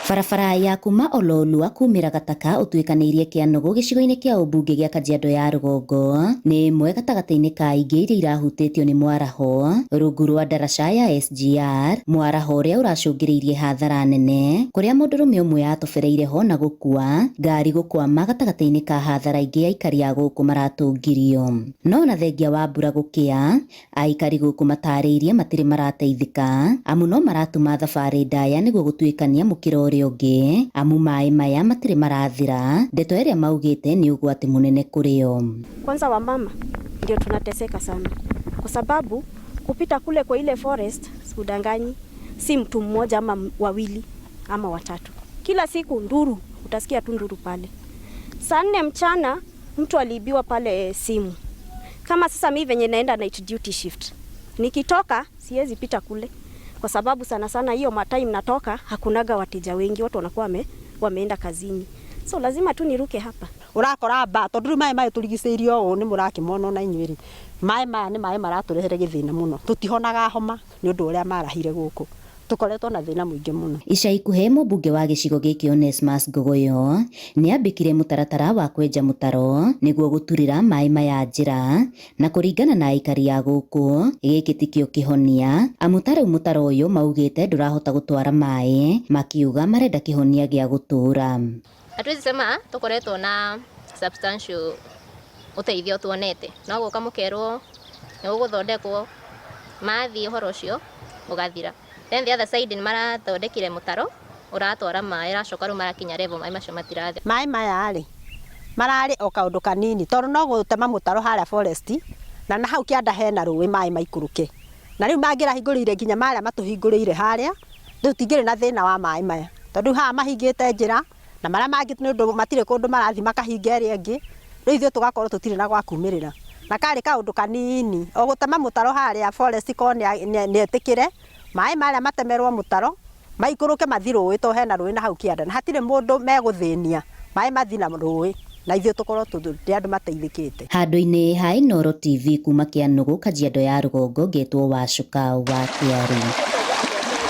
Barabara ya kuma Ololua kumĩra Gataka ũtuĩkanĩirie Kĩanũgũ gĩcigo-inĩ kĩa ũmbunge gĩa Kajiado ya Rũgongo nĩ ĩmwe gatagatĩ-inĩ ka ingĩ iria irahutĩtio nĩ mwaraho rungu rwa ndaraca ya SGR, mwaraho ũrĩa ũracũngĩrĩirie hathara nene kũrĩa mũndũrũme ũmwe atobereire ho na gũkua, ngari gũkwama gatagatĩ-inĩ ka hathara ingĩ aikari a gũkũ maratũngirio. No ona thengia wa mbura gũkĩa, Aikari gũkũ matarĩirie matirĩ marateithĩka amu no maratuma thabarĩ ndaya nĩguo gũtuĩkania mũkĩra ũrĩa ũngĩ amu maĩ maya matirĩ marathira, ndeto ĩrĩa maugĩte nĩ ũgwati mũnene kũrĩ o. Kwanza wamama ndio tunateseka sana kwa sababu kupita kule kwa ile forest, sikudanganyi, si mtu mmoja ama wawili ama watatu. Kila siku nduru, utasikia tu nduru pale. Saa 4 mchana mtu aliibiwa pale simu. Kama sasa mimi venye naenda night duty shift, nikitoka siwezi pita kule kwa sababu sana sana hiyo matime natoka hakunaga wateja wengi, watu wanakuwa wameenda kazini, so lazima tu niruke hapa. Urakora mba tondu riu maĩ maya tũrigicĩirio ũũ nĩ mũrakĩmona ona inyuĩ rĩ, maĩ maya nĩ maĩ maratũrehere gĩthĩna mũno, tũtihonaga homa nĩ ũndũ ũrĩa marahire gũkũ, tũkoretwo na thĩna mũingĩ mũno. Ica ikuhĩ mũmbunge wa gĩcigo gĩkĩ Onesmus Ngogoyo nĩambĩkire mũtaratara wa kwenja mũtaro nĩguo gũturĩra maĩ maya njĩra na kũringana na aikari a gũkũ gĩkĩ tikĩo kĩhonia amu ta rĩu mũtaro ũyũ maugĩte ndũrahota gũtwara maĩ makiuga marenda kĩhonia gĩa gũtũũra. Hatuwezi sema tukoretwo na substantial ũteithio tuonete, no gũka mũkerwo nĩ gũgũthondekwo, mathiĩ ũhoro ũcio ũgathira. Then the other side nĩ marathondekire mũtaro ũratwara maĩ, ũracoka rĩu marakinya level maĩ macio matirathira. Maĩ maya rĩ mararĩ o kaũndũ kanini tondũ no gũtema mũtaro harĩa forest na na hau kĩanda hena rũĩ maĩ maikũrũke, na rĩu mangĩrahingũrĩire nginya marĩa matũhingũrĩire harĩa rĩu tingĩrĩ na thĩna wa maĩ maya, tondũ rĩu haha mahingĩte njĩra na marĩa mangĩ nĩ ũndũ matirĩ kũndũ marathiĩ makahinga ĩrĩa ĩngĩ, rĩu ithuĩ tũgakorwo tũtirĩ na gwa kumĩrĩra, na karĩ kaũndũ kanini o gũtema mũtaro harĩa forest korwo nĩ etĩkĩre maĩ marĩa matemerwo mũtaro maikũrũke mathiĩ rũĩ tondũ hena rũĩ na hau kĩanda na hatirĩ mũndũ megũthĩnia maĩ mathiĩ na rũĩ na ithuĩ tũkorwo tũrĩ andũ mateithĩkĩte. Handũ-inĩ ha Inooro TV kuma Kĩanũgũ, Kajiado ya Rũgongo, ngetwo Wacuka wa Kĩari.